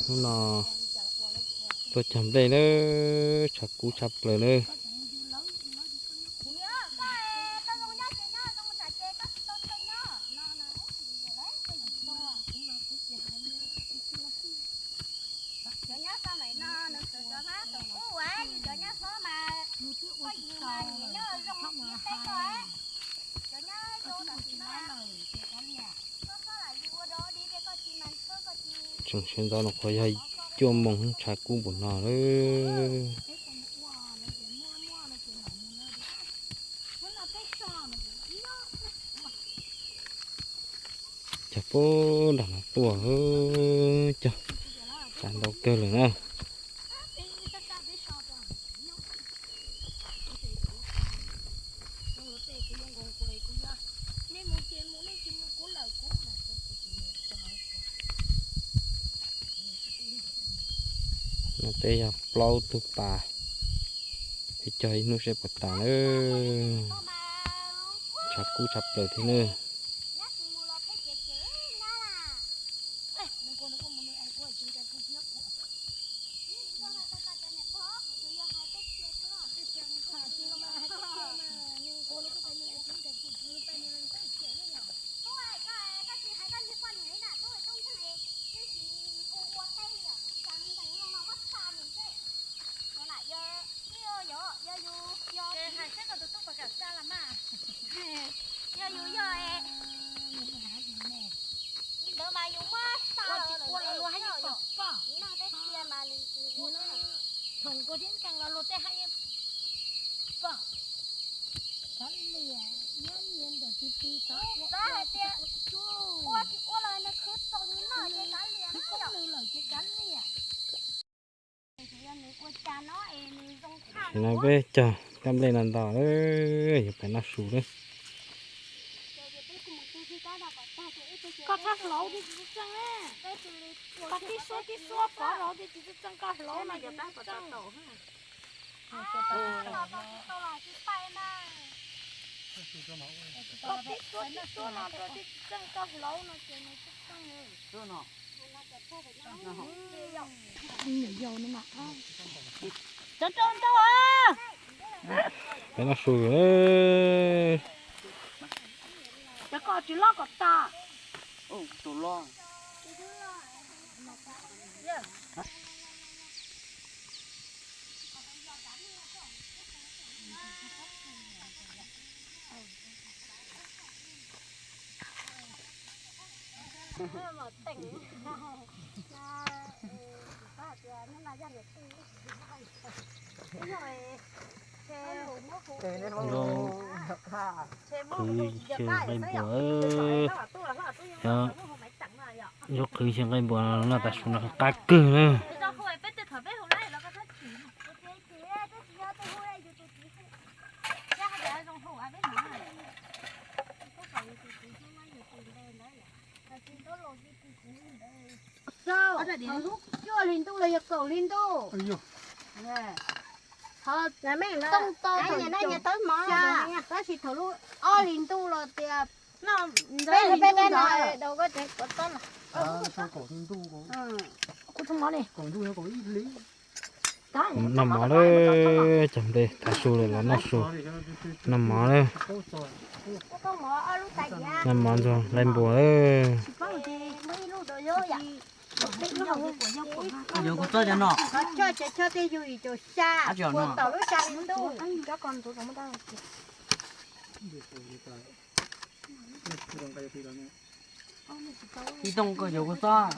Hnub no tuaj cog nplej nawb, tshav kub tshaj plaws nawb. Tseem sawv ntxov no qhuav yog cuaj moos tshav kub npaum no lawm. Cog puag nram no tuaj, cog tshav ntau kawg lawm na. No peb yog plaub tug pas, peb cog ib hnub seb puas tas nawb. Tshav kub tshaj plaws thiab nawb. Yog yus yog, ntawd mas yus muab xa los lawm, luag hais yog, noj tej sia mas nws thoom kua thiab nkees los luag tej hais yeej pom. Kav liam, nyob nyias ntawm tus tis xav ua, xav hais tias ua tsis ua los nws khwv txaus nws noj ces kav liam na yom. Lawm ces kav liam. Tam sim no peb cog kab nplej no ntau lawm, yuav pais noj su lawm. Koj txhob hlauv tiag, tsis txawj txeej. Koj tib suab tib suab pov los tiag, tsis txawj txeej, koj hlauv no ces txawj txeej. Koj tib suab tib suab no rau tiag, tsis txawj txeej, koj hlauv no ces nws txawj txeej. Cov rau ntau. Peb noj su. Cov ko tsis loj kom tas. Qhwv xyeej nqaij npuas, yog qhwv xyeej nqaij npuas no tas su no qab kawg na. Cuaj hli ntuj los yog kaum hli ntuj. Ho tooj to thaum tab sis thaum lub ob hli ntuj los tias peb hli ntuj no. Noj mov lawm, cog nplej tav su lawm los noj su. Noj mov lawm. Noj mov ntxuag nqaij npuas lawm. Yuav kuv txob cov no. Coj cov coj tej yug yim caum xya, ua tom lub xya hli ntuj. Ib too koj yuav kuv txob.